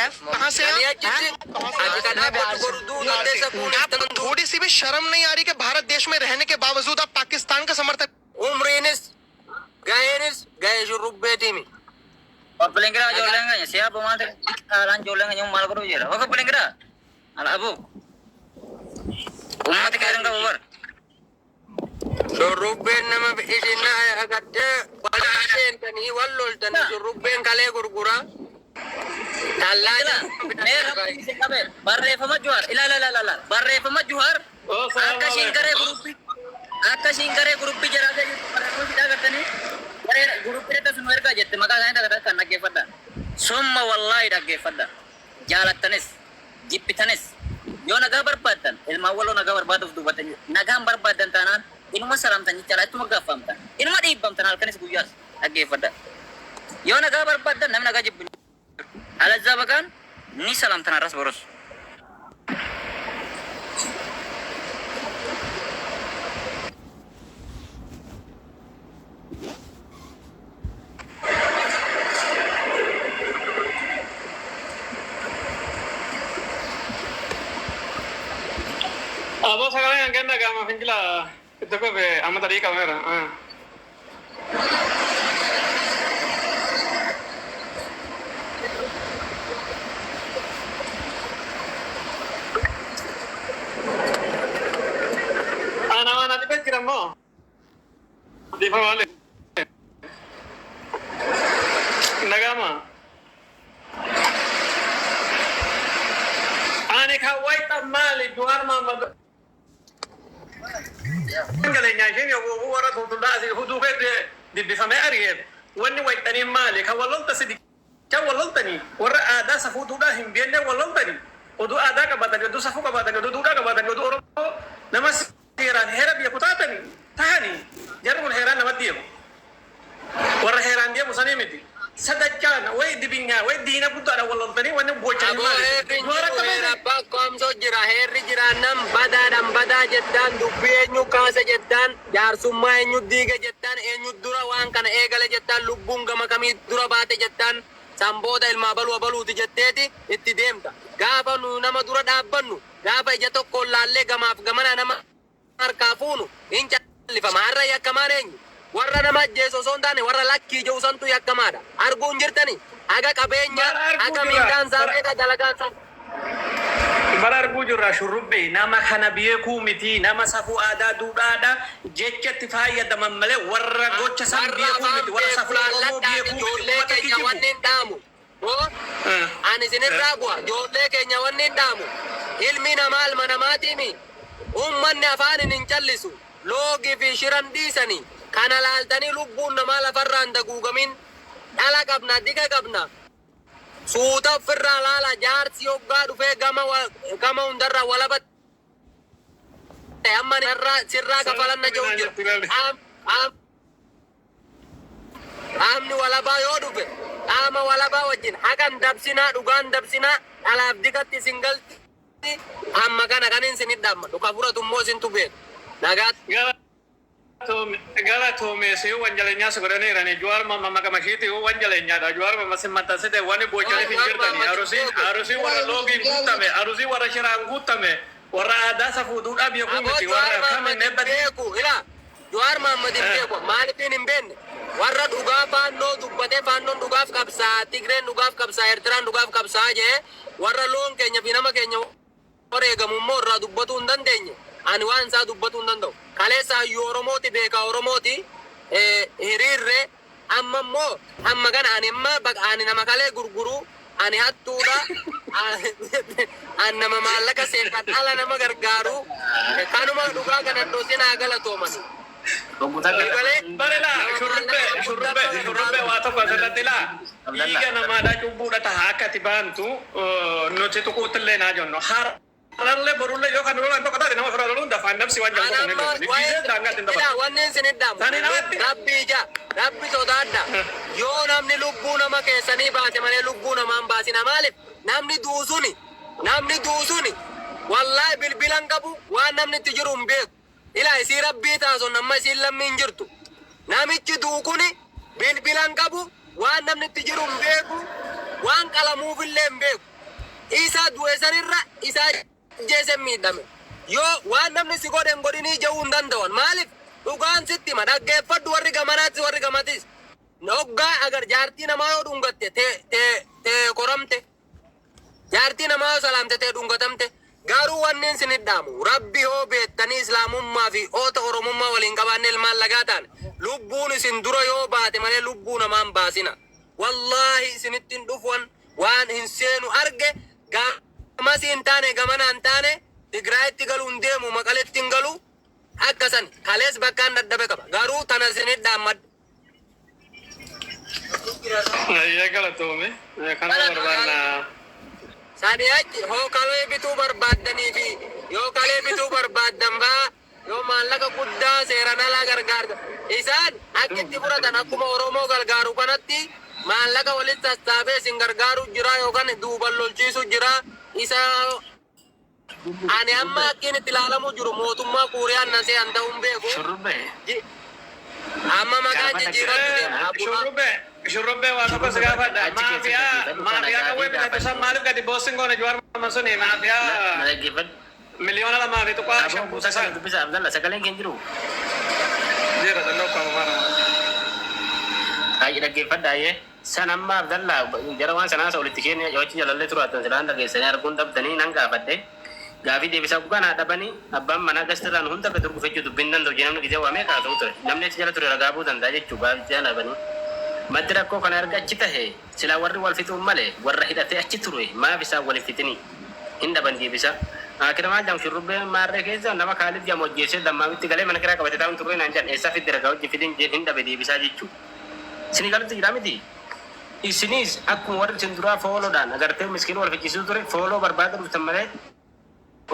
कहाँ से Ani आप? achitti ati kan dhaabbatu boru du'uu dandeessa kun आपको ittan du'u. थोड़ी सी भी शर्म नहीं आ रही कि भारत देश में रहने के बावजूद आप पाकिस्तान का समर्थन Umriinis gaheenis gahee shurrubbeetiimi. Obboleen giraa ijoolleen keenya siyaa maal ta'e haalaan ijoolleen keenya maal godhuu jira. Bakka obboleen giraa ala aboo uummata keessan qabu bara. Shurrubbeen nama isin agartee wal seentanii wal loltanii shurrubbeen kalee gurguraa. Tallaa Mee rabbiin isin qabee barreeffama Juhaar ilaala ilaala ilaala barreeffama Juhaar akka ishiin garee guruppii akka ishiin garee guruppii jalaa ta'e jirtu barreeffama ishii agartanii garee guruppii irratti sun ergaa jette maqaa isaanii dhagataa kan dhaggeeffadha. Summa wallaahi dhaggeeffadha. Jaalattanis jibbitanis yoo nagaa barbaaddan ilmaan waloo nagaa barbaaduuf dubbatan nagaan barbaaddan taanaan inuma salaamtan jechaadha ittuma gaaffamtan inuma dhiibbamtan halkanis guyyaas dhaggeeffadha. Yoo nagaa barbaaddan namni nagaa jibbu alazzaa baqaan ni salaamtan har'as boros. Aboo sagalee kan kenna gaama fincila itti kofe amma tarii qabameera. Ana waan ati jira immoo. Dhiifama malee. Nagama. Ani kan wayita maali Jawaar Mohammad. Galeenyaa isheen yoo warra tultullaa asii huduu fedhe dibbifamee ari'eef wanni wayitanii maali kan wal lolta sidi kan wal loltanii warra aadaa safuu duudhaa hin beekne wal loltanii oduu aadaa qabaatanii oduu safuu qabaatanii oduu duudhaa qabaatanii oduu Oromoo nama seeraan heera biyya kutaatanii tahanii jarri kun heeraan namatti deemu. Warra heeraan deemu sanii miti. Sadachaan way dibinyaa way diina guddaadhaan wal loltanii wanni boocanii Aboo maali? heerri hin Warra jiru akka heera beekne. abbaa qoomsoo jira heerri jiraannaan badaadhaan badaa jettaan dubbii eenyu kaase jettaan jaarsummaa eenyu diige jettaan eenyu dura waan kana eegale jettaan lubbuun gama kamii dura baate jettaan san booda ilmaa baluu abaluuti jetteeti itti deemta. Gaafa nu nama dura dhaabbannu gaafa ija tokkoon laallee gamaaf gamana nama harkaa fuunu hin callifama. Har'a yakkamaan eenyu? Warra nama ajjeesu osoo hin taane warra lakkii jiru santu yakkamaadha. Arguu hin jirtani? Haga qabeenya, Bara arguu haga jirra. miidhaan isaa Bara meeqa dalagaan isaa. Bara arguu jirra shurrubbee nama kana beekuu miti nama safuu aadaa duudhaadha jecha itti fayyadaman malee warra gocha san Warra beekuu afaan miti warra beeku safuu Oromoo laalladhaati beekuu miti ijoollee uummata keenya kijibu. wanni hin dhaamu. Hoo? Ani isinirraa bu'a. Ijoollee keenya wanni hin dhaamu. Ilmi namaa ilma namaatiimi. Uummanni afaaniin hin callisu. Loogii fi shiran dhiisanii. Kana laaltanii lubbuun namaa lafarraa hin daguugamin. Dhala qabna, diga qabna. Suuta ofirraa laala jaarsi hoggaa dhufee gama gama hundarraa walaba ta'e amma sirraa kafalanna jedhu jira. Qaamni walabaa yoo dhufe qaama walabaa wajjin haqan dabsinaa dhugaan dabsinaa dhalaaf dikatti isin galti amma kana kan isin hidhamma dhuka furatu immoo isintu beeku. Nagaatti. Galatoome si wanjaleenyaa si godhaniirani Jawaar Mohammad maqama ishiiti wanjaleenyaadha. Jawaar Mohammad si maxxansite wanni boocaniif hin Jawaar jirtani. Mohammad hin Arusiin beeku. arusiin warra loogiin guutame arusii warra shiraan guutame warra aadaa safuu duudhaa beekuu Aboo miti Jawaar warra kam Mohammad hin hin eebbati. beeku. Ilaa Jawaar Mohammad hin beeku. Maaliifin hin beekne? Warra dhugaa faannoo dubbatee faannoon dhugaaf qabsaa, Tigreen dhugaaf qabsaa, Eertiraan dhugaaf qabsaa jee warra loon keenya fi nama keenya wareegamu immoo irraa dubbatuu hin dandeenye. Ani waan isaa dubbatuu hin danda'u. Kaleessa hayyuu Oromooti beekaa Oromooti hiriirre amma immoo amma kana ani amma ani nama kalee gurguru ani hattuudha ani nama maallaqa seeraan ala nama gargaaru kanuma dhugaa kana dhosin haa galatoomani. Galee Bare laa nama shurrubbee maallaqa guddaa shurrubbee shurrubbee gargaaru. waa tokko asirratti laa Abdallah. dhiiga namaadhaa cubbuudha taha akka ati baantu nuti tuquutillee naa jennu. Har'allee borullee yoo kan lolan tokko taate nama ofirraa loluun dafaan nabsi waan Ani jedhamu tokko hin amma lolu. waa'ee Dhiisee daangaatti hin ilaa dabarsu. wanni isin hidhamu Saniin alatti rabbi ija rabbi sodaadha. Yoo namni lubbuu nama keessanii baase malee lubbuu namaa hin baasina maaliif namni duusuni namni duusuni wallaahi bilbilan qabu waan namni itti jiru hin beeku. Ilaa isii rabbii taason amma isiin lammii hin jirtu. Namichi du'u kuni bilbilan qabu waan namni itti jiru hin beeku waan qalamuufillee hin beeku. Isa du'e sanirra isa ajjeese miidhame. Yoo waan namni si godhe hin godhinii jechuu hin danda'an. Maaliif dhugaan sitti hima dhaggeeffadhu warri gamanaatti warri gamatis. Hoggaa agar jaartii namaa yoo dhungatte tee tee tee qoramte. Jaartii namaa yoo salaamte tee dhungatamte. Garuu wanneen sin dhaamu rabbi hoo beettanii islaamummaa fi oota oromummaa waliin qabaanne ilmaan lagaa ta'an lubbuun isin dura yoo baate malee lubbuu namaan baasina. Wallaahi isinitti hin dhufuwan waan hin seenu arge gamasii hin taane gamana hin taane Tigraayitti galu hin deemu Maqaletti hin galu akkasan kalees bakkaan dadhabe qaba garuu tana isinit dhaammadhu. Ayyee galatoome. Kana barbaanna. Sani achi hoo kalee bituu barbaaddanii fi yoo kalee bituu barbaaddan faa yoo maallaqa guddaa seeran alaa gargaarta. Isaan akka itti fudhatan akkuma Oromoo gargaaru kanatti maallaqa walitti sassaabee isin gargaaru jira yookaan duuban lolchiisu jira. Isa ani amma akkiin itti ilaalamu jiru mootummaa Kuuriyaan na se'an ta'uun beeku. Shurrubbee. Amma maqaa jijjiirratti deema. Shurrubbee shurrubbee waa tokko si gaafadha. Achi keessatti Maafiyaa dhaggeeffadhu maafiyaa kana qawwee gaafii bitatu san gaafadhu. maaliif gadi boossin goone Jawaar Mohaammed suni Na maafiyaa dhaggeeffadhu. 2.5 miliyoona Aboo buuse kuusaa kana san. dubbisa Abdalla sagaleen keenya jiru. Jira dalloo qabu mana. Baay'ee dhaggeeffadha ayyee. San amma Abdalla jara waan sanaa walitti keenya yoo achi jalallee turaatan silaan dhageessanii arguun dhabdanii nan gaafadhe. Gaafii deebisaa dhugaa naa dhabanii abbaan manaa gastirraan hunda gad urgufachuu dubbiin danda'u jee namni gisee waamee kaasa'u ture. Namni achi jala ture ragaa bu'uu danda'a jechuu gaafii dhabanii. Maddi rakkoo kana erga achi tahe silaa warri wal fixuun malee warra hidhatee achi ture maaf isaan wal hin fixinii hin dhaban deebisaa. Akira maal jedhamu shurrubbeen maarree keessa nama Kaalid jedhamu hojjeessee dammaamitti galee mana kiraa qabate taa'uun turre naan jedhan eessaa fidde ragaa hojii fidin jeen hin dhabe deebisaa jechuu. Isinii galutti jira miti. Isinis akkuma warri isin duraa fooloodhaan agartee miskiina wal ficcisiisuu ture fooloo barbaada dhuftan malee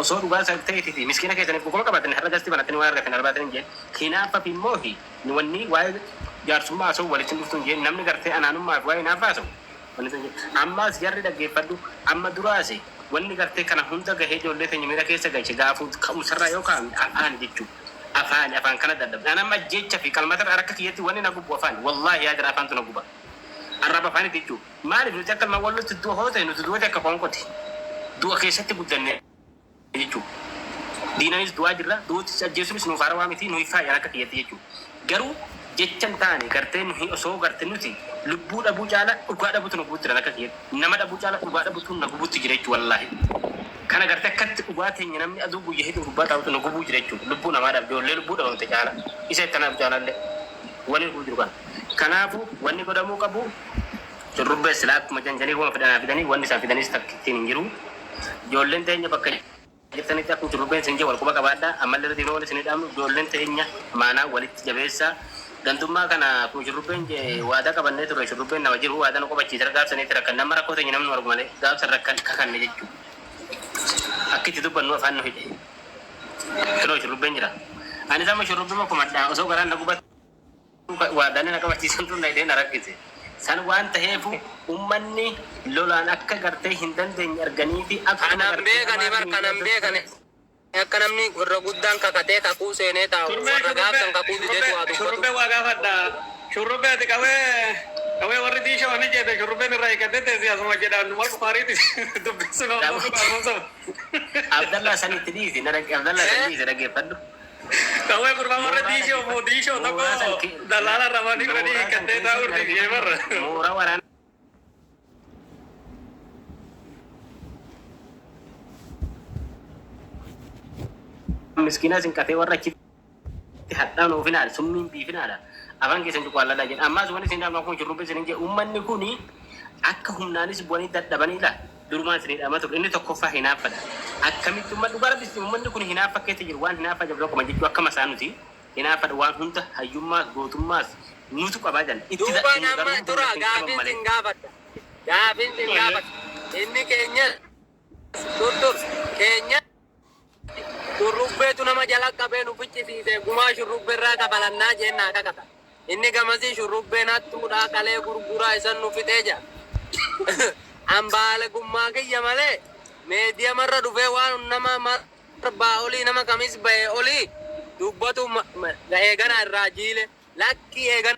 osoo dhugaa isa ta'eeti miskiina keessaniif qulqulluu qabaatan har'a gasti banatanii waan argatan arbaatan hin jeen. Hinaafa fi immoo wanni waa'ee jaarsummaa haasa'u walitti hin dhuftu hin jeen namni gartee anaanummaa fi waa'ee hinaafa haasa'u. Wanni sun jeen. Ammaas jarri dhaggeeffadhu amma duraas wanni gartee kana hunda gahee ijoollee teenya miira keessa galche gaafuu ka'umsarraa yookaan afaan jechuudha. Afaan afaan kana dadhabde. Ani amma jecha fi qalmata harka kiyyatti wanni na gubu afaan. Wallaahi yaa jira afaantu na guba. Arraba afaanitti jechuudha. Maaliif nuti akka ilmaan wallootti du'a hoo ta'e nuti du'oota akka qoonqoti. Du'a keessatti guddanne jechuudha. Diinanis du'aa jirra, du'uutis ajjeesuunis nuuf haarawaa miti, nuyi faayaan akka kiyyatti jechuudha. Garuu jecha hin taane gartee nuyi osoo garte nuti lubbuu dhabuu caala dhugaa dhabuutu nu gubutti jira akka kiyyatti. Nama dhabuu caala dhugaa dhabuutu na gubutti jira jechuudha wallaahi. Kana gartee akkatti dhugaa teenya namni aduu guyyaa hedduu gubbaa taa'utu nu gubuu jira jechuudha. Lubbuu namaa dhabde ijoollee lubbuu dhabamte caala. Isa ittanaaf caalallee. Wanni nu gubuu jiru kana. Kanaafuu wanni godhamuu qabu shurrubbee silaa akkuma janjanii kuma fidanaa fidanii wanni isaan fidanis takka ittiin hin jiru. Ijoolleen teenya bakka jirtanitti akkuma shurrubbeen isin jee wal quba qabaadhaa. Ammallee irratti yeroo isin dhaabnu ijoolleen teenya maanaa walitti jabeessaa. Gantummaa kana akkuma shurrubbeen jee waadaa qabannee ture shurrubbeen nama jiru waadaa nu qobachiisa gaafsaniitti rakkan nama rakkoo teenya namni nu argu malee gaafsan rakkan kakanne jechuudha. Akka itti dubbannu afaan nu hidhe. Kunoo shurrubbeen jira. Ani sama shurrubbee makumadhaa osoo garaan na gubatu waadaan na qabachiisan tun na hidhee na rakkise. San waan ta'eefu ummanni lolaan akka gartee hin dandeenye arganii fi akkuma Kanan gartee beekani bar kanan beekani. Akka namni irra guddaan kakatee kakuu seenee taa'u warra gaafsan kakuu dideetu waa dubbatu. Shurrubbee waa gaafadha. Shurrubbee ati qawwee qawwee warri diisha waan jedhe shurrubbeen irraa hiikattee teessi asuma jedhaan wal bukaariiti dubbisuun ammoo Abdallaa san itti dhiisi na dhagge Abdallaa san dhiisi dhaggeeffadhu. Qawwee gurbaa warra diishoo moo diishoo tokko dallaala ramanii godhanii hiikattee taa'uu dhiisee barra. Mooraa waraana. Miskiina isin qatee warra achitti hadhaan oofinaadha summiin biifinaadha. Afaan keessan cuqqaalladhaa jedha. Ammaas wanni isin dhaabnu akkuma shurrubbee isin jedhe uummanni kuni akka humnaanis bu'anii dadhabaniidha. Durumaan isin hidhama ture. Inni tokkoffaa hinaaffadha. Akkamitti uummanni dhugaa rabbi uummanni kun hinaaffa keessa jiru waan hinaaffa jabduu akkuma jechuu akka masaa nuti hinaaffadha waan hunda hayyummaas gootummaas nutu qabaa jedhan. Itti Duuba nama dura gaafin sin gaafadha. Gaafin sin gaafadha. Inni keenya dur keenya shurrubbeetu nama jala qabee nu ficcisiise gumaa shurrubbeerraa kafalannaa jennaa kakata. Inni gamasii shurrubbeen hattuudhaa kalee gurguraa isan nu fixee jira. Ambaale gummaa kiyya malee meediyamarra dhufee waan nama marbaa olii nama kamis bahee olii dubbatu eegana irraa jiile lakkii eegana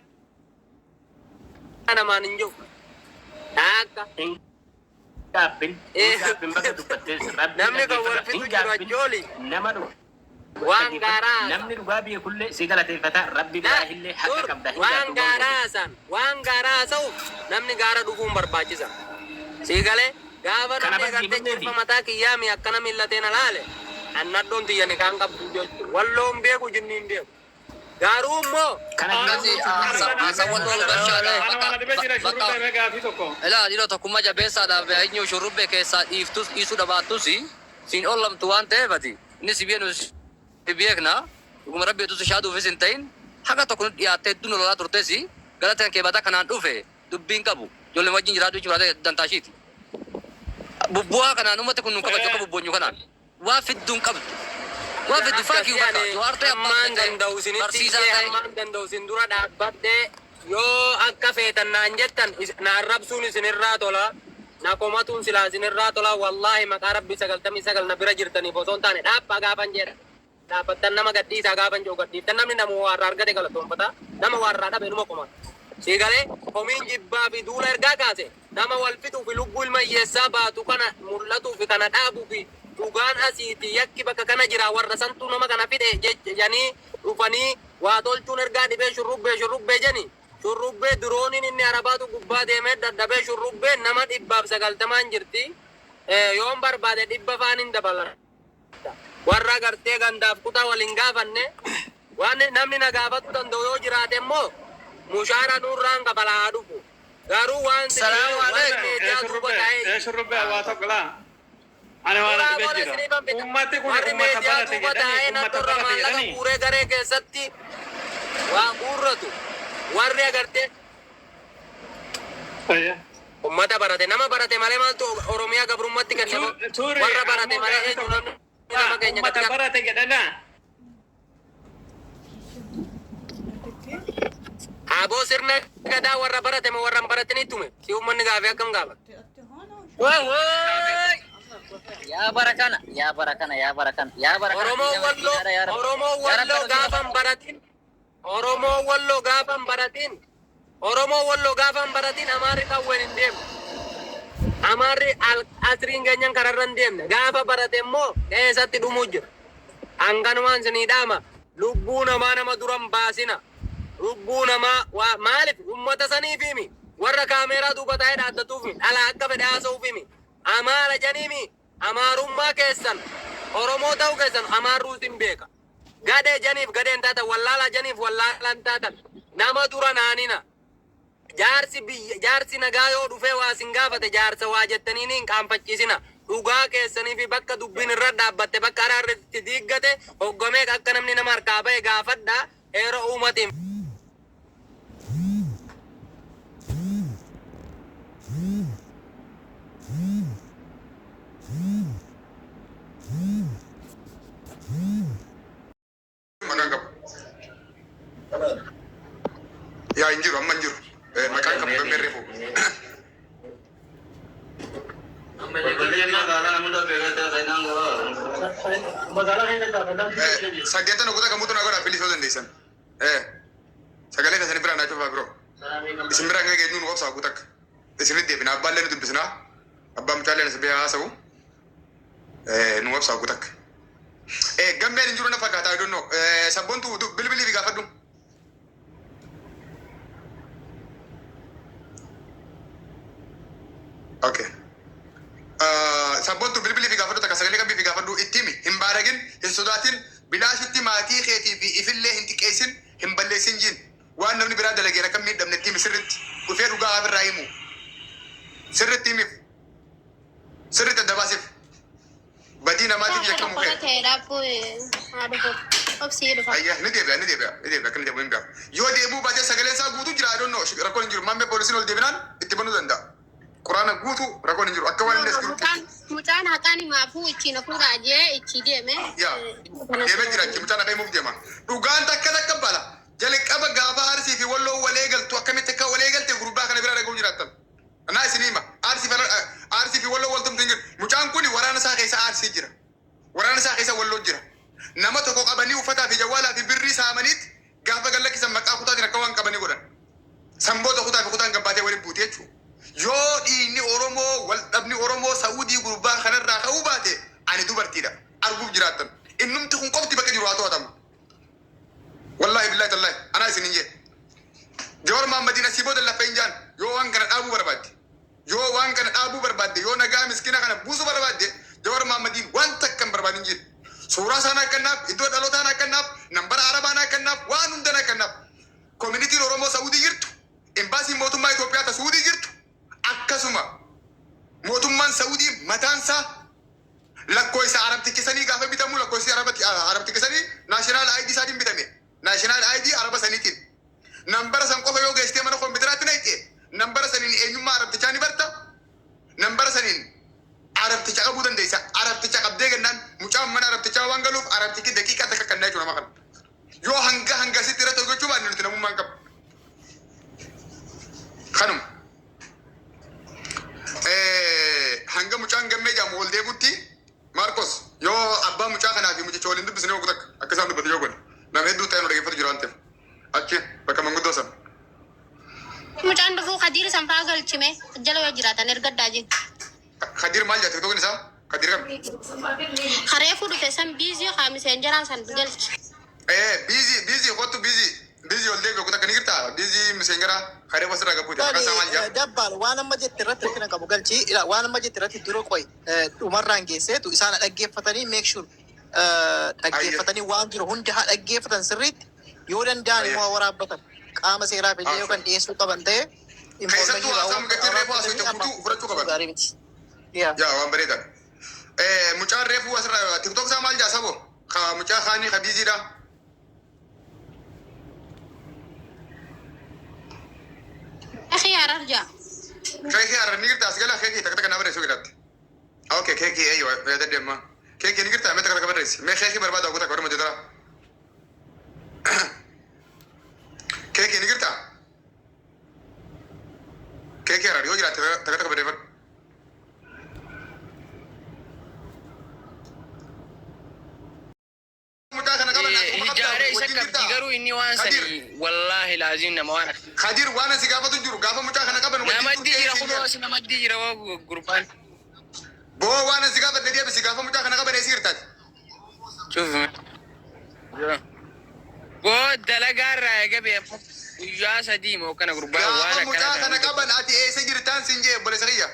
namaan hin jiru. Taakka. Hin Gaabbin. Eh. Gaabbin bakka dubbattee rabbi Namni kan wal dhaggeeffata. fixu Hin jiru gaabbin. achooli. Nama dhugu. Waan gaaraa. Namni dhugaa beekullee si galateeffata. Rabbi biraa illee haqa qabda. Hin Waan gaabbu waan gaaraa goote. haasa'an, waan gaaraa haasa'uuf namni gaara dhufuun barbaachisa. Sii galee gaafa Kana namni agartee barsiifamneefi. cirfa mataa kiyyaami akkana miillateen alaale annaddoon tiyya ni kaan qabdu jechuudha. Walloon beeku jinniin beeku. Garuu immoo Kana Akkasii haasawwan wal gashaadha. Ana waan dhibee jira shurrubbee mee gaafii tokko. Ilaa dhiirota tokkummaa jabeessaadhaaf eenyu shurrubbee keessaa dhiiftus dhiisuu dhabaattus siin ollamtu waan ta'eef ati inni si beeknu si beekna dhuguma rabbi hedduu si shaaduufis hin ta'in haga tokko nu dhiyaattee hedduu nu lolaa turtes galata kee bataa kanaan dhufe dubbiin qabu ijoollee wajjin jiraatu jechuudha dantaashiiti. Bubbu'aa kanaan uummata kun nu kabaju akka bubboonyu kanaan waa fidduu hin qabdu. Waa fiddu faakii bakka Jawaar ta'e abbaa Hammaan ta'e danda'u isinitti barsiisaa hiikee ta'e. hammaan danda'u isin dura dhaabbadhee yoo akka feetan naan jettan na arrabsuun isinirraa tola. Na komatuun silaa isinirraa tola. Wallaahi maqaa rabbii 99 na bira jirtaniif osoo hin taane dhaabbaa gaafan jedha. Dhaabbattan nama gadhiisaa gaafan jedhu gadhiiftan namni nama waarraa argate galatoonfata. Nama waarraa dhabe numa komata. Sii galee komiin jibbaa fi duula ergaa kaase nama wal fixuu fi lubbuu ilma hiyyeessaa baatu kana mul'atuu fi kana dhaabuu fi dhugaan asiiti yakki bakka kana jira warra santuu nama kana fide jedhanii dhufanii waa tolchuun ergaa dhibee shurrubbee shurrubbee jeni shurrubbee dirooniin inni arabaatu gubbaa deemee dadhabee shurrubbee nama 190n jirti. Yoon barbaade dhibba faan hin dabalan. Warra gartee gandaaf kutaa wal hin gaafanne waan namni na gaafachuu danda'u yoo jiraate immoo mushaara nurraan kafalaa haa dhufu. Garuu waan Salaamu warri alaikum. meediyaa duuba taa'ee Ee shurrubbee waa tokko laa. Ani waan Suuraa dhibee bora jira. isiniifan bita. Ummati kun Warri ummata meediyaa barate duuba jedhanii taa'ee ummata nattorra barate maallaqa jedhanii. guuree garee keessatti waa guurratu. Warri agartee Ayya. ummata barate nama barate malee maaltu Oromiyaa gabrummaatti kenne Tuure warra barate ammoo malee gaafii eenyu tokko. namni nama keenya Ummata gadi barate jedhanaa. Aboo sirna gadaa warra barate moo warra hin baratinitti tume si uummanni gaafii akkam gaafata. Waa waay! Yaa bara kana, yaa bara kana, yaa bara kana, yaa bara kana. Oromoo walloo Oromoo walloo gaafa hin baratin Oromoo walloo gaafa hin baratin Oromoo walloo gaafa hin baratin Amaarri qawween hin deemu. Amaarri asriin keenyan kararra hin deemne gaafa barate immoo qe'eessatti dhumuu jira. Hanganumaan isinii dhaama lubbuu namaa nama dura hin baasina. Lubbuu namaa waa maaliif ummata saniif himi warra kaameeraa duuba taa'ee dhaaddatuuf himi dhala akka fedhe haasa'uuf himi amaara janiimi amaarummaa keessan Oromoo ta'uu keessan amaarruus hin beeka. Gadhee janiif gadheen taatan wallaalaa janiif wallaalaan taatan nama dura naanina. Jaarsi biyya jaarsi nagaa yoo dhufee waa sin gaafate jaarsa waa jettanii hin qaanfachiisina. Dhugaa keessanii fi bakka dubbiin irra dhaabbatte bakka araarri itti diiggate hoggamee akka namni nama harkaa bahe gaafadha heera uumatiin. Maqaan qabu. Yaa hin jiru amma hin jiru. Maqaan qabu gammee reefu. Saddeettan oggota kamuutu na godhaa bilisoo dandeessan. Sagalee keessanii biraan naa cufaa biroo. Isin biraan gahee geenyuun obsaa guutakka. Isinitti deebina abbaallee nu dubbisnaa. Abbaan mucaallee as biyya haasa'u. Nu obsaa guutakka. Gammeen hin jiru na fakkaata I don't know. Sabboontu bilbilii fi gaafadhu. Okay. Sabboontu bilbilii fi gaafadhu takka sagalee qabbii fi gaafadhu itti himi hin baaragin hin sodaatin bilaashitti maatii keetii fi ifillee hin xiqqeessin hin balleessin jiin waan namni biraa dalageen akka miidhamne itti himi sirritti dhufee dhugaa ofirraa himu sirritti himiif sirritti adda baasiif badii namaatiif yakkamu Rakkoo kee. ta'e dhaabbuu haa dhufu. Obsii dhufa. Ayya ni deebi'a ni deebi'a ni deebi'a akka inni deebi'u hin beeku. Yoo deebi'uu baatee sagaleen isaa guutuu jira I don't know rakkoon hin jiru mammee poolisiin ol deebinaan itti banuu danda'a. Quraana guutuu rakkoon hin jiru akka waan inni as jiru. Mucaan mucaan haqaan himaafuu ichi na fuudhaa jee ichi deeme. Yaa deemee jira achi mucaan akka himuuf deema. Dhugaan takka takka bala jalqaba gaafa arsii fi walloo walee galtu akkamitti akka walee galte gurbaa kana bira dhaga'uu jiraattan. Naa isin hima arsii fi walloo waltumti hin jiru. Mucaan kun waraana isaa keessa arsii jira. Waraana isaa keessa walloo jira. Nama tokko qabanii uffataa fi jawwaalaa fi birrii saamaniit gaafa gallakkisan maqaa kutaatiin akka waan qabanii godhan. Sanboota kutaa fi kutaan gabbaatee waliin buute jechuudha. Yoo dhiigni Oromoo wal dhabni Oromoo Saudii gurbaa kanarraa ka'uu baate, ani dubartiidha. Arguuf jiraattan. Innumti kun qofti bakka jiru haa to'atamu. Wallaahi, billaahi, tallaahi, anaa isin hin jee. Jawar Mahammadiin asii booda lafa hin jaan. Yoo waan kana dhaabuu barbaadde, yoo waan kana dhaabuu barbaadde, yoo nagaa miskiina kana buusuu barbaadde, Jawar Mahammadiin waan takka hin barbaadin jedhe. Suuraa isaa naa kennaaf, iddoo dhalootaa naa kennaaf, nambara Arabaa naa kennaaf, waan hunda naa kennaaf. Communityn Oromoo Saudii jirtu, embaasiin mootummaa Itoophiyaa ta Saudii jirtu, akkasuma mootummaan Saudii mataansaa lakkoofsa arabticha gaafa bitamu, lakkoofsi arabticha sanii national ID isaatiin bitame. National ID araba saniitiin. Nambara san qofa yoo geessitee mana koompitaraatti naqxe, nambara saniin eenyummaa arabtichaa ni barta. Nambara saniin arabticha qabuu dandeessa. Arabticha qabdee gannaan, mucaan mana arabtichaa waan galuuf, arabtichi daqiiqaa takka kannaa jechuudha nama kana. Yoo hanga hangasitti irratti hojjechuu baanne, nuti namummaa hin qabnu. Kanuma. Hanga mucaan gammee jedhamu ol deebutti, Maarkos, yoo abbaa mucaa kanaa fi mucicha waliin dubbisne, yoo takka akka isaan dubbatu yoo godhe, nama hedduu ta'e nu dhaggeeffatu jira waan ta'eef, achi bakka manguddoo sana. Mucaan dhufuu Kadiir san fa'aa galchime jala yoo jiraatan ergaddaa jiru. Kadir maal jette? Tokkoon isaa Kadir kam? Kareefuu dhufe san, biizii haa miseenjaraa san galchi. Biizii, biizii kottu, biizii, biizii ol deebi. Takka ni jirta, biizii miseenjaraa karee wasirraa gabbuute maqaan isaa maal jedhama? Dabbaal, waan amma jette irratti rakkina qabu galchii. Ila waan amma jette irratti dura qoy, dhumarraan geesseetu isaan dhaggeeffatanii, make sure dhaggeeffatanii, waan jiru hundi haa dhaggeeffatan sirriitti. Yoo danda'an immoo haa waraabbatan, qaama seeraaf illee yoo kan dhiyeessuu qaban ta'e. Keessattuu haasaa mucattiin reefu haasofte guutuu fudhachuu qaban. Gaarii miti. Yaa. Yaa, waan bareeda. Mucaan reefu asirraa TikTok isaa maal jaa, sabo? Ka mucaa kaanii ka biiziidha. Akhi Harar jaa. Keekii harar ni jirta, as gala keekii takka takka naa barreessuu jedhatti. Okay, keekii eeyyoo yaadadde amma. Keekii ni jirta, mee takka takka barreessi. Mee keekii barbaada oguu takka warra majjatara. Keekii ni jirta? Keekii harar yoo jiraatte takka takka barreeffadhu. Mucaa kana qaban ati kuma qabdaa Ijaaree isa wajjin qabdi jirtaa? garuu inni waan Kadir. sanii wallaahi laaziim nama waan Kadir, waan asi gaafatu jiru, gaafa mucaa kana qaban wajjin namaddi turtee jira siin kunoo jedhe. as namaddi jira waa gurbaan. Boo, waan asi gaafadhe deebisi, gaafa mucaa kana qaban eessi jirtaati? Cufume. Boo, dalagaa irraa eega beeku guyyaa 3 moo kana gurbaan waan Gaafa mucaa akkana kana qaban ati eessa jirtaan siin jee, obboleessa kiyya.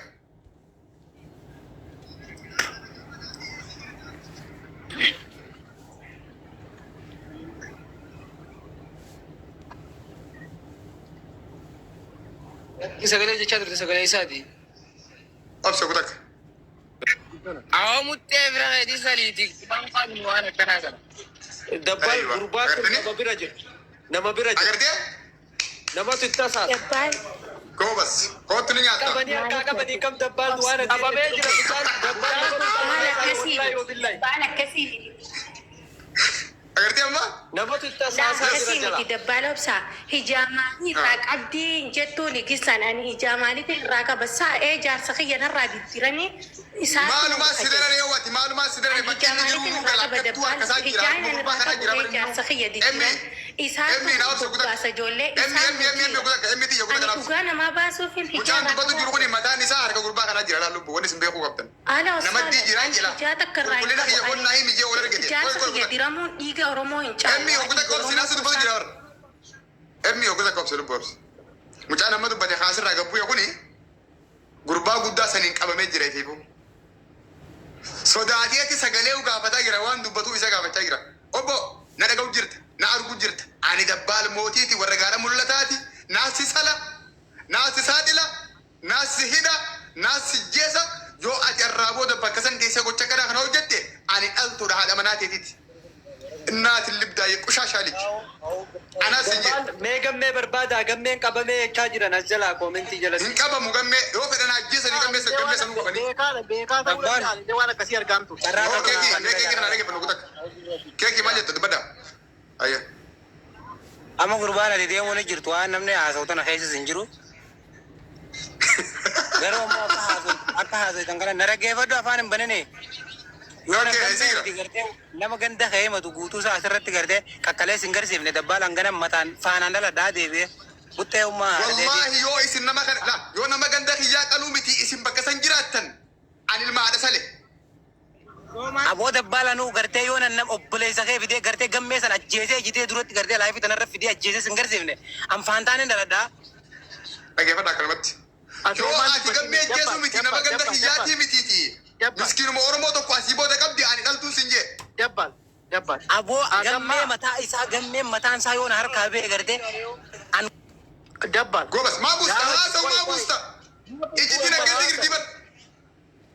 Sagalee jechaa turte, sagalee isaati. Obsa kutakka. Awwa, muttee bira keetii saniiti gurbaan qabu waan akkanaa kana. Dabbaal Aywa. gurbaa kun Agartanii? nama bira jira. Nama bira jira. Agartee? Namatu itti tasaasa. Dabbaal. Goobas. Kootu ni nyaatta. Qabanii harkaa qabanii kam dabbaal waan ati qabamee jira bishaan dabbaal namatu itti Waan tasaasa akkasii wallaahi miti. wabillahi. Waan akkasii miti. Agartee amma? Namatu itti Laa tasaasaa jira akkasii jala. miti, dabbaal obsaa. Hijaamaanii irraa qabdii jettuun gisan ani hijaamaaniitiin irraa qaba. Saa'ee jaarsa kiyya narraa diddiranii isaatu Maalumaa si darare yoo ati maalumaa si darare Ani bakki inni jiru hijaamaaniitiin nuu irraa gala qaba akkattuu dabbaal harkasaa jira. hijaan Akkuma ani gurbaa irraa kanaa qabu jira ee bari jaarsa kiyya Emmi. diddiran isaatu Emmi na obsa kutakka. bobbaasa ijoollee Emmi isaan emmi emmi emmi jijjiira. kutakka emmi tiyya Ani kutakka. dhugaa namaa baasuufin Mucaan hijaarraa dubbatu jiru qaba. kuni mataan isaa harka gurbaa kanaa jira laallu, wanni isin beekuu qabdan. Ala Namatti osoo jiraa ani jira. hijaa takka irraa hin Qulqullina qabu. kiyya qonnaa himi jee wal argite. Jaarsa kiyya diramuun dhiiga Oromoo hin caalu. Emmi oguu takka obsi, naasii dubbatu jira warra. Emmi oguu takka obsi, lubbu obsi. Mucaan amma dubbate kaasirraa gabbu'e kuni gurbaa guddaa saniin qabamee jira ifiifu. Sodaateeti sagalee gaafataa jira, waan dubbatu isa gaafachaa jira. Obbo, na dhaga'u jirta, na argu jirta. Ani dabbaal mootiiti, warra gaara mul'ataati. Naasi sala, naasi saaxila, naasi hidha, naasi jeesa. Yoo ati irraa booda bakka san teessee gocha kanaa kana hojjette, ani dhaltuudha haadha manaa teetiiti. Innaatin libdaayee qushaashaa liji. Anas hin jedhe. Dabbaal mee gammee barbaadaa, gammeen qabamee jechaa jiran as jalaa commentii jalatti. Hin qabamu gammee, yoo fedhan ajjeesanii gammee gammee sanuu qabanii. Beekaadha, beekaa ta'uu Dabbaal. danda'an illee waan akkasii argaamtu. Carraa Yoo tokko keekii mee keekii kana dhaggeeffannu kutakka. Keekii maal jetta, dubbadhaa. Ayya. Amma gurbaan ati deemuu ni jirtu, waan namni haasa'u tana keessas hin jiru. Garuu ammoo akka haasa'u kana na dhaggeeffadhu, afaan hin banine. Yoo Okay, na si jira. gamtee gartee nama ganda ka'ee matu guutuu isaa asirratti gartee qaqqalee sin garsiifne, dabbaalaan gana mataan faanaan dhaladhaa deebi'ee. Muxxee ummaa haadha teetii. Wallaahi yoo isin nama kana la yoo nama ganda kiyyaa qaluu miti isin bakka san jiraattan ani ilma haadha sale. Aboo dabbaalanuu gartee yoo nan obboleessa kee fidee gartee gammee san ajjeesee jitee duratti gartee laayifii tanarra fidee ajjeesee sin garsiifne an faantaan hin dhaladhaa. Dhageeffadhaa akkanumatti. Yoo ati gammee ajjeesuu miti nama ganda kiyyaatii mitiiti. Miskiinuma Oromoo tokko asii booda qabdi ani dhaltuu sin jee. Dabbal. Dabbal. Aboo gammee mataa isaa gammee mataan isaa yoo na harkaa ba'e gartee an. Dabbal. Gobas maa buusta haasa'u maa buusta. Ijjitiin akkasii girtii bar.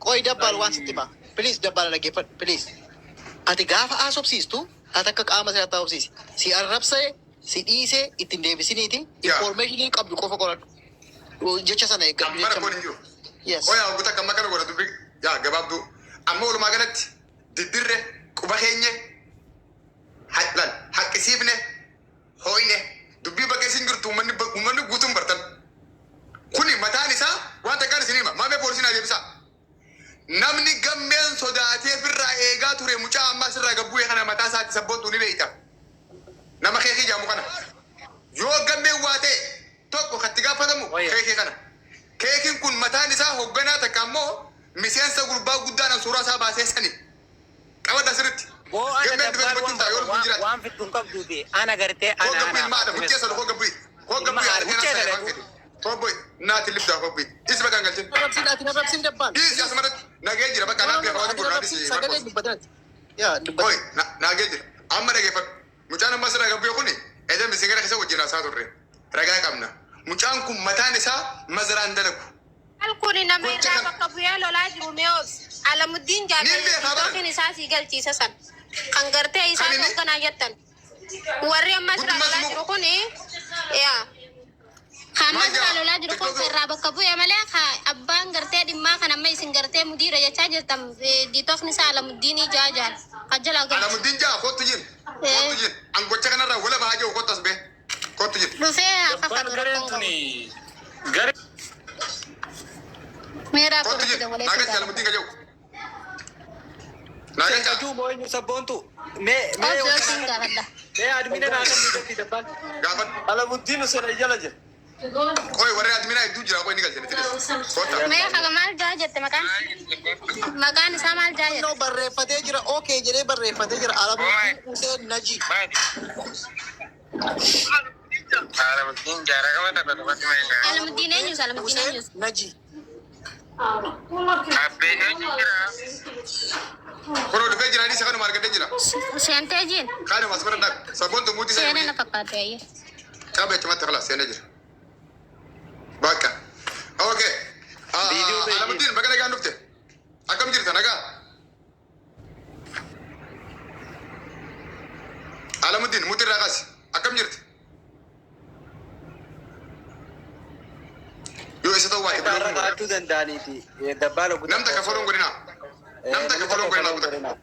Qoy dabbal waan sitti hima. Please dabbal dhaggeeffadhu please. Ati gaafa haasofsiistu ati akka qaama seeraatti haasofsiisi. Si arrabsee si dhiisee ittiin deebisiniiti information qabdu qofa qoradhu. Jecha sana eeggadhu Amma jecha. rakkoon hin jiru. Yes. Qoy haa guutaa kan makana godha dubbi yaa gabaabduu. Amma walumaa galatti diddirre quba keenye lan haqqisiifne hooyne dubbii bakka isin jirtu uummanni uummanni guutuun bartan. Kuni mataan isaa waan takkaan isin hima maamee poolisiin adeemsa. Namni gammeen sodaatee firraa eegaa ture mucaa ammaa sirraa gabbu'ee kana mataa isaatti sabboontuu ni beeyta. Nama keekii jaamu kana. Yoo gammeen waa ta'e tokko katti gaafatamu keekii kana. Keekiin kun mataan isaa hoogganaa takka ammoo miseensa gurbaa guddaan suuraa isaa baasee sani. Qabadha sirriitti. Boo ana Gammeen dabbaal dubbachuun ta'a yoo lubbuun jiraate. waan fiddu hin qabduuti ana gartee ana Hoo ana. gabbu'i maadha huccee sana hoo gabbu'i. Hoo gabbu'i haadha Huccee keenan sana sana fedhe. Hoo bu'i naati libdaa hoo bu'i. Isi bakka hin galchin. Arrabsiin ati arrabsiin dabbal. Isi asumarratti nagee jira bakka naaf beekaa waan godhaa dhisi Sagalee marqos. dubbatanati. Yaa dubbatan. Hoi nagee jira. Amma dhageeffadhu. Mucaan amma sirraa gabbu'e kuni edda misigara keessa wajjin haasaa turre. Ragaa qabna. Mucaan kun mataan isaa mazaraan dalagu. Maal kun nama irraa bakka bu'ee lolaa jiru mee obsi. Alamuddiin jaafar isaa sii galchiisa san. Kan gartee isaa hoogganaa jettan. Warri amma sirraa lolaa jiru kun yaa. Kan amma sirraa lolaa jiru kun irraa bakka bu'ee malee abbaan gartee dhimmaa kan amma isin gartee mudiira jechaa jirtan diitofni isaa Alamuddiinii jaajaan. Kan jalaa galchi. Alamuddiin jaa kottu jin. Kottu jin. Angocha kanarraa wala bahaa jiru kottu as bee. Kottu jin. Dhufee haa kakatu rakkoon qabu. Meeraa Kottu jin. kottu dabalee Naagalcha sodaata. Alamuddiin kajaa'u. Kajuu moo eenyu sabboontu mee mee Obsi obsiin gaafadha. mee admina naa kan miidhagdi dabbal. Gaafadhu. Alamuddiin Hussein jala jira. Qoy warri adminaa hedduu jira qoy ni galchine tilis. Kottu. Mee haga maal jaa jette maqaan? Maqaan isaa maal jaa jette? No barreeffatee jira okay jedhee barreeffatee jira Alamuddin Hussein Naji. Alamuddiin jaara kama tapha taphatti malee. Alamuddiin eenyus? Alamuddiin eenyus? Naji. Abbeen eenyu jira? Kunoo dhufee jira isa kanuma argadhee jira. Seentee jiin? Kanuma asuma dhaab. Sabboontu muutii Seenee seenee. na fakkaate ayyee. Qaba jechumatti kalaas seenee jira. Bakka. Okay. Alamuddiin bakka nagaan dhufte. Akkam jirta nagaa? Alamuddiin muutii irraa kaasi. Akkam jirti? Yoo isa ta'uu baate Irra kaachuu danda'aniiti dabbaala guddaa. Namta ka foloon godhinaa. Namta ka foloon godhinaa guddaa.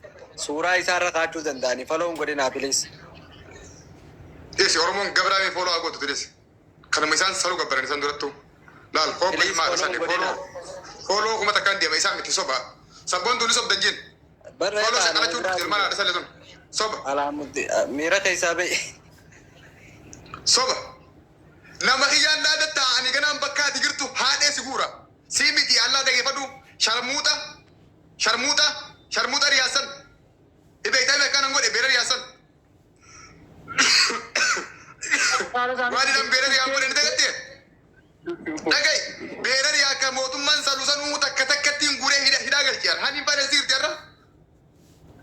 Suuraa isaa irra kaachuu danda'anii foloon godhinaa bilis. Dhiisi Oromoon gabraamee fooloo haa gootu dhiisi. Kanuma isaan saluu gabbaran isaan durattuu. Laal hoo bu'i maal isaan fooloo fooloo kuma takkaan deema isaan miti soba. Sabboon tuni sobdan jin. Fooloo shaqalachuun ilmaan haadha sallee tun. Soba. Alaamuddi miira keessaa ba'e. Soba. Nama kiyyaan dhaadatta ani ganaan bakka ati jirtu haadhee si guura. Sii miti allaa dhageeffadhu sharmuuxa sharmuuxa sharmuuxa riyaasan. Ibeektaa beekaa nan godhe beera riyaasan. Waan jedhan beera riyaan godhe ni dagattee. Dhagai beera riyaa akka mootummaan salu sanuu takka takkattiin guuree hidhaa galchi. Hani baadhee si girti har'a.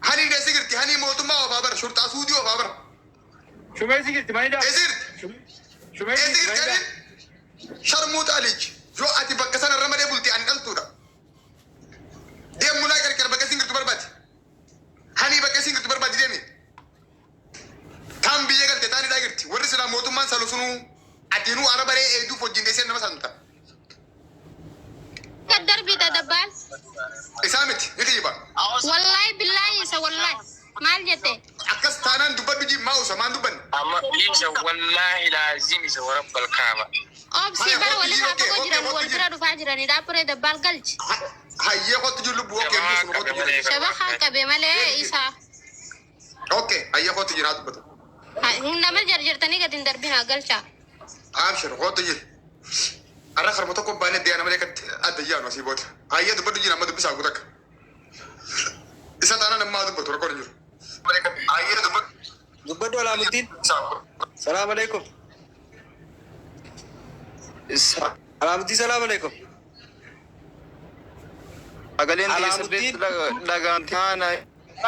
Hani hidhee si girti hani mootummaa oofaa bara shurxaa suudii oofaa bara. Shumee si girti maayidhaa? Eesirti. Shumee si girti Eesirti maayidhaa? ani sharmuuxa lij yoo ati bakka sana irra malee bulte ani dhaltuudha. Deemunaa gargar bakka isin girtu barbaadi. Hani bakka isin girtu barbaadi deemi. Taan biyya galte taan hidhaa girti warri silaa mootummaan salu sunuu atinuu araba ree eeduuf wajjin deessee nama santa. Darbita dabbaal. Isaa miti ni kijiba. Wallahi billahi isa wallahi. Maal jette? Akkas taanaan dubbadhu jii maa'usa maan dubbanne. Amma isa wallaahi laazim isa warabbal kaaba. Obsi bara walirraa fagoo jiran wal bira dhufaa jirani dhaabure dabbaal galchi. Hayyee kottu jiru lubbuu okkee bilisuma kottu jiru. Shabahaa qabe malee isaa. Okkee hayyee kottu jira haa dubbatu. Nama jarjartanii gadi hin darbinaa galchaa. Abshir qootu jira. Arra karma tokko baanee dee'ana malee akkatti adda yaanu asii booda. Ayyee dubbadhu jira amma dubbisaa guutakka. Isa taanaan ammaa dubbatu rakkoon hin jiru. Ayyee dubbadhu. Dubbadhu Alaamuddin. Salaam alaikum. Alaamuddin salaam alaikum. Sagaleen tiyya Alaamuddin. sirriitti dhagaamti haana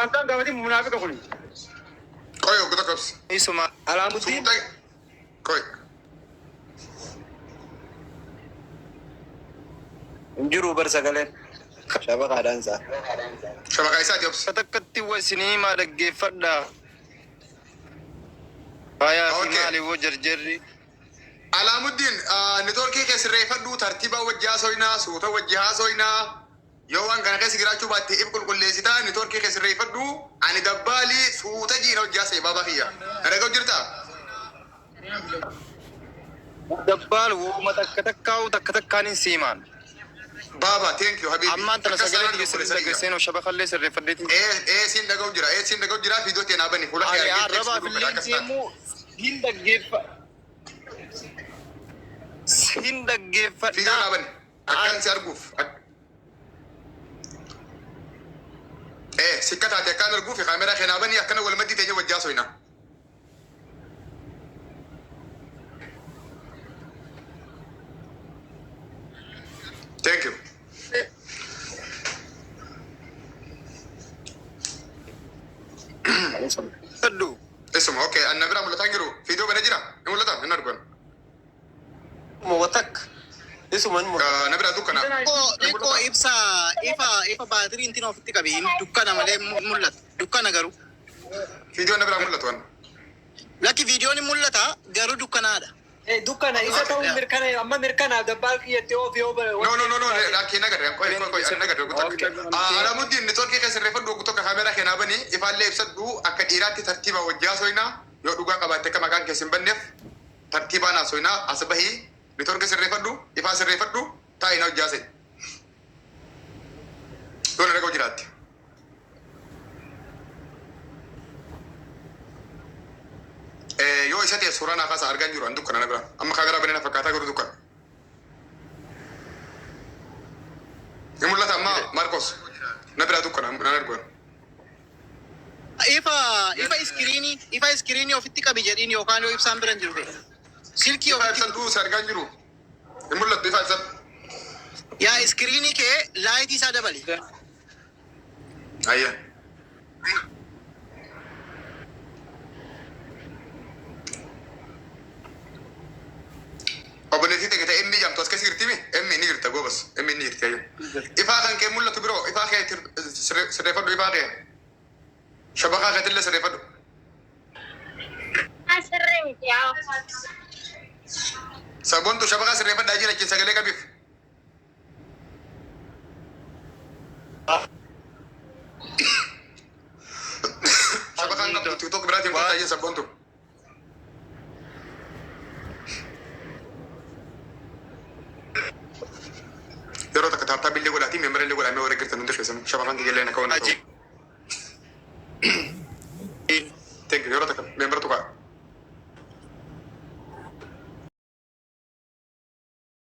Antaan gaafatiin munaafiqa kuni. Qoy oggota qabsi. isuma Alaamuddin. Qoy. Hin jiru bar sagaleen. Shabaqaadhaan isaa. Shabaqaa isaati obsi. Takkatti wa isinii himaa dhaggeeffadha. Faayaa fi maali woo jarjarri. Alaamuddin networkii kee sirreeffadhu tartiiba wajji haasoynaa suuta wajji haasoynaa yoo waan kana keessa jiraachuu baatte if qulqulleessitaa networkii kee sirreeffadhu ani dabbaalii suuta jiina hojii haasa'e baabaa kiyya. Na dhaga'u jirtaa? Dabbaal wooma takka takkaa'u takka takkaan hin siimaan. Baaba thank you habibi. Ammaan tana Akkas sagalee taanaan tiyya sirriitti obboleessa kiyya. dhaggeesseen shabaqallee sirreeffadheetiin. Ee siin dhaga'u jira ee siin dhaga'u jira viidiyoo tee naa bani fuula kee Ani argee text arrabaaf godhuu fedha illee akkas taate. deemuu hin dhaggeeffa. Hin dhaggeeffadha. Viidiyoo naa bani akkan si arguuf. Ee sikka taate akkaan arguuf kaameraa kee naa bani akkana wal maddii teenya wajji haasoyna. Thank you. Saddu. Isuma okay anna bira mul'ataa hin jiru viidiyoo bana jira ni mul'ata hin argan. Watak. Isuman Na bira dukkana. Xiqqoo ibsa ifa ifa baatiriin tiin ofitti qabi dukkana malee mul'ata dukkana garuu. Viidiyoon na bira mul'atu waan. Lakki viidiyoon ni mul'ata garuu dukkanaadha. Dukkana isa ta'uu mirkana amma mirkanaaf dabbaal kiyyatti oofi yoo bare. No no no no lakkii nagarre qoy qoy qoy ani nagarre guutuu. Alaamuddin networkii kee sirreeffadhu guutuu akka kaameraa kee naa bani ifaallee ibsadhu akka dhiiraatti tartiiba wajji haasoyna yoo dhugaa qabaatte akka maqaan keessa hin banneef tartiibaan haasoyna as bahii networkii sirreeffadhu ifaa sirreeffadhu taa'ii na wajji haasa'e. Yoo na dhaga'u jiraatte. Yoo isa ta'e suuraa naa kaasa argaa hin jiru an dukkana na bira amma kaameraa banee na fakkaataa garuu dukkana. Ni mul'ata amma Maarkos na biraa dukkana nan argu. Ifa ifa iskiriinii ifa iskiriinii ofitti qabi jedhiin yookaan yoo ibsaan bira hin jiru ta'e. Silkii Ifa ofitti ibsadhu si argaa hin jiru. Hin mul'attu ifa ibsadhu. Yaa iskiriinii kee laayitii isaa dabali. Ayya. Obboleettii ta'e ta'e emmi jamtu as keessa jirti mi? Emmi ni jirta goobas. Emmi ni jirti ayyo. Ifaa kan kee mul'atu biroo ifaa kee sirreeffadhu ifaa kee. Shabaqaa keetillee sirreeffadhu. Sirrii miti yaa. Sabontu shabaqaa sirreeffadhaa jira achiin sagalee qabiif. Shabaqaan qabdu TikTok biraatiin kottaa jee sabontu. Yeroo takka taaptaa billee godhaatii meemara illee godhamee warra girtan hundi keessan shabaqaan kiyya illee na ka'uu na ta'u.